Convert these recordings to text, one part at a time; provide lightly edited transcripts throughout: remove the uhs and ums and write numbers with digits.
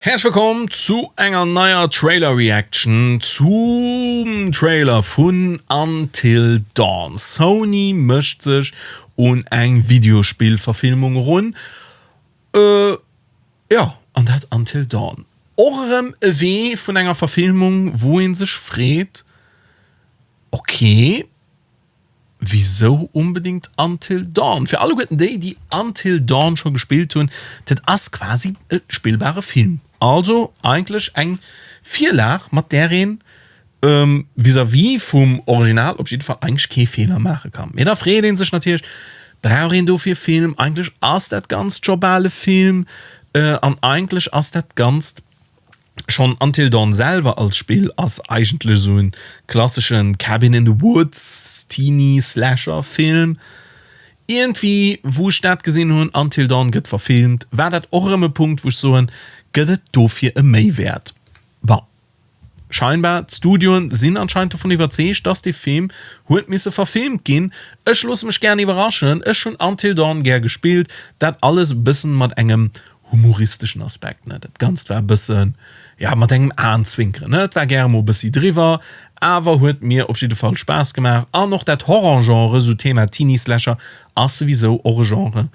Häerzlech wëllkomm zu enger neier Trailer Reaction zum Trailer vun Until Dawn. Sony mécht sech un eng Videospillverfilmung erun. Jo, an dat Until Dawn. Och erëm e Wee vun enger Verfilmung, wou ee sech freet, ok, Wisou onbedingt Until Dawn? Fir alleguerten déi, déi Until Dawn scho gespillt hunn, dat ass quasi e spillbare Film. Also eigentlech eng Virlag, mat där een vis-à-vis vum Original op jidde Fall eigentlech kee Feeler maache kann. Mee da freet ee sech natierlech, Brauch een dofir e Film? Eigentlech ass dat Ganzt scho bal e Film an eigentlech ass dat Ganzt Schon Until Dawn selwer als Spill ass eigentlech esou en klasseschen Cabin in the Woods Teenie Slasher Film. Iergendwéi wou ech dat gesinn hunn, Until Dawn gëtt verfilmt, war dat och erëm e Punkt wou ech soen, gëtt et dofir e Méiwäert? Bon, scheinbar, d'Studioen sinn anscheinend dovun iwwerzeegt, dass dee Film huet misse verfilmt ginn. Ech loosse mech gären iwwerraschen, ech hunn Until Dawn gär gespillt, dat alles e bëssen mat engem humoristeschen Aspekt, ne, dat Ganzt war e bëssen, ja, mat engem Aenzwinkeren, ne, et war gäre mol e bëssi driwwer, awer huet mir op jidde Fall Spaass gemaach. An och dat Horror-Genre, sou Thema Teenie-Slasher, ass souwisou och e Genre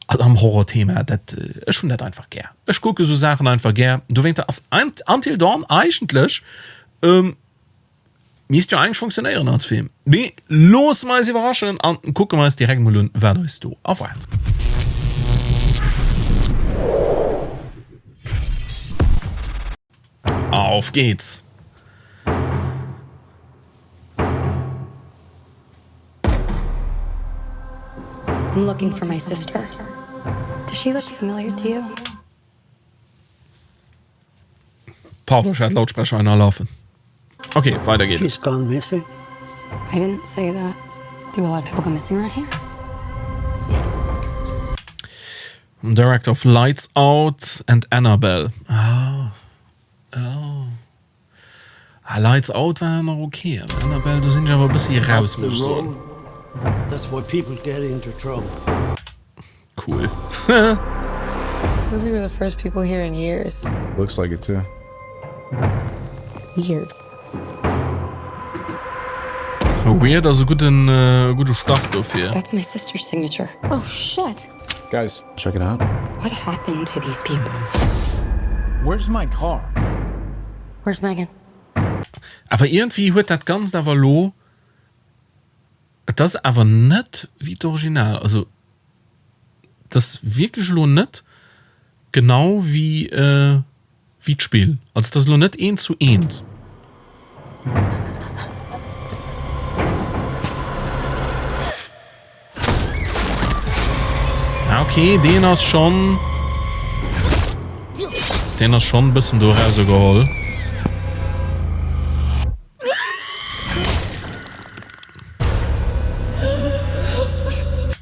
am Horror-Thema, dat, ech hunn dat einfach gär, ech kucke sou Saachen einfach gär, dowéinter ass Until Dawn eigentlech, Misst jo eigentlech funktionéieren als Film. Mee loosse mer eis iwwerraschen an kucke mer eis direkt mol un, wat eis do erwaart. Auf geht's! I'm looking for my sister. Does she look familiar to you? Pardon, ech hat Lautsprecher einer laufen. Okay, weider geet et. She's gone missing. I didn't say that. Do a lot of people go missing around here? Director of Lights Out and Annabelle. Ah, oh. Ah, Lights Out war nach ok, awer Annabelle, do sinn ech awer e bëssi raus, muss ech soen. Cool. Looks like we're the first people here in years. Looks like it too. Weird. Weird ass e gudden, gudde Start dofir. That's my sister's signature. Oh shit. Guys, check it out. What happened to these people? Where's my car? Where's Megan? Awer iergendwéi huet dat Ganzt awer elo, et ass awer net wéi d'Original, also et ass wierklech elo net genau wéi Wéi d'Spill. Also et ass elo net eent zu eent. Ah okay, deen ass schonn, deen ass schonn e bëssen do erausgeholl.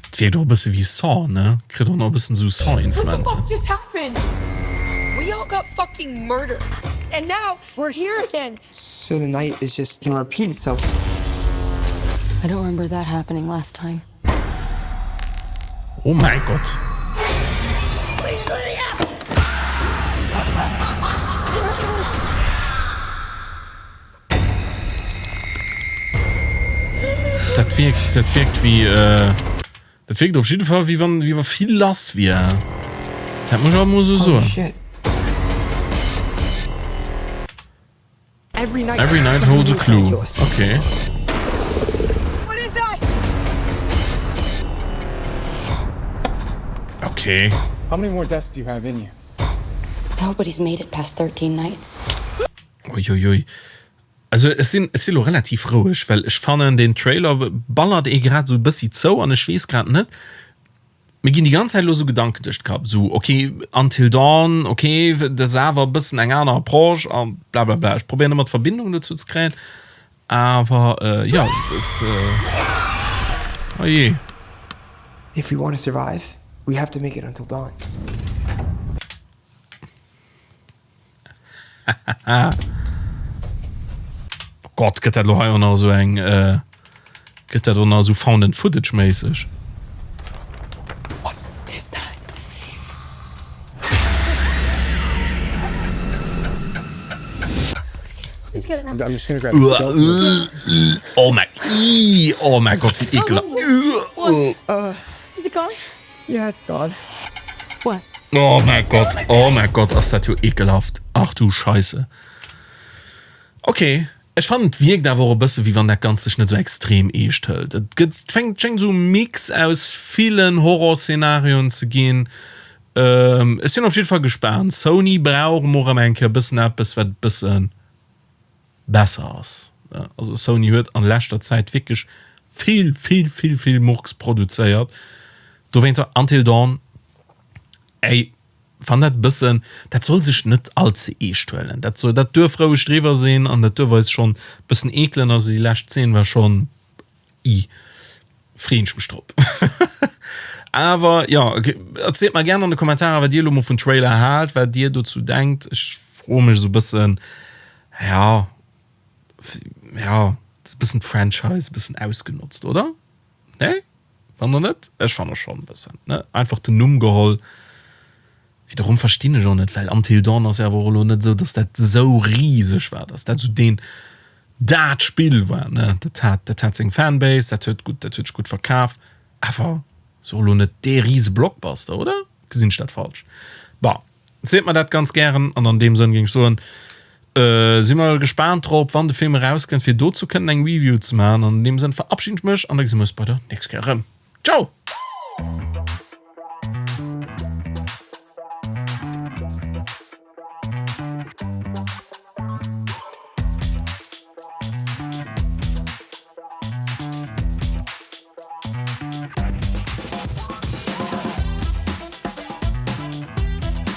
Et wierkt och e bësse wéi Saw, ne? Kritt och nach e bëssen esou Saw-Influenzen. Oh mäi Gott! Dat wierkt, dat wierkt wéi, dat wierkt op jidde Fall wéi wann, wéi wa vill lass wier. Dat muss ech awer mol esou soen. Every night holds a clue. Okay. Okay. How many more deaths do you have in you? Nobody's made it past 13 nights. Uiuiui. Also ech sinn, ech si lo relativ roueg, well ech fannen deen Trailer ballert ee grad esou e bëssi zou an ech weess grad net, mir ginn déi ganz Zäit elo esou Gedanken duerch de Kapp, esou ok Until Dawn, ok dat ass awer e bëssen eng aner Approche a blablabla. Ech probéieren ëmmer d'Verbindung dozou ze kréien, awer jo, et ass, oh jee. If we want to survive, we have to make it until dawn. Oh Gott, gëtt dat lo hei och nach esou eng, gëtt dat och nach esou Found and Footage méisseg? What is that? Oh mäi oh mäi Gott wéi ekelhaft. Oh mäi Gott oh mäi Gott ass dat jo ekelhaft ach du Scheisse. Ok ech fannen et wierkt awer och e bësse wéi wann dat Ganzt sech net esou extrem eescht hëlt. Et gëtt et fänkt schéngt esou e Mix aus villen Horrorszenarioen ze ginn. Ech sinn op jidde Fall gespaant. Sony brauch emol erëm eng Kéier e bëssen eppes, wat e bësse besser ass. Also Sony huet an leschter Zäit wierklech vill, vill, vill, vill Murks produzéiert. Dowéinter Until Dawn, ey, wann dat e bëssen, dat soll sech net all ze eescht huelen. Dat soll, dat duerf roueg driwwer sinn an dat duerf eis schonn e bëssen eekelen. Also déi lescht Zeen war schonn I, Freen ech mech drop. Awer jo, erzielt mer gären an de Kommentarer wat dir elo mol vum Trailer haalt, wat dir dozou denkt. Ech froe mech esou e bëssen, ja, ja, ass e bëssen d'Franchise e bëssen ausgenotzt, oder? Nee? Fannt der net? Ech fanne schonn e bëssen, ne? Einfach den Numm geholl. Wiederum verstinn ech och net, well Until Dawn ass jo awer och elo net esou, dass dat esou riseg war, dass dat esou deen, dat Spill war, ne. Dat hat, dat hat seng Fanbase, dat huet gutt, dat huet sech gutt verkaf, awer ass och elo net dee rise Blockbuster, oder gesinn ech dat falsch? Bon, seet mer dat ganz gären an an deem Sënn géing ech soen, si mer gespaant drop, wann de Film erauskënnt, fir dozou kënnen eng Review ze maachen. An deem Sënn verabschiden ech mech an da gesi mer eis bei der nächst Kéier erëm. Ciao!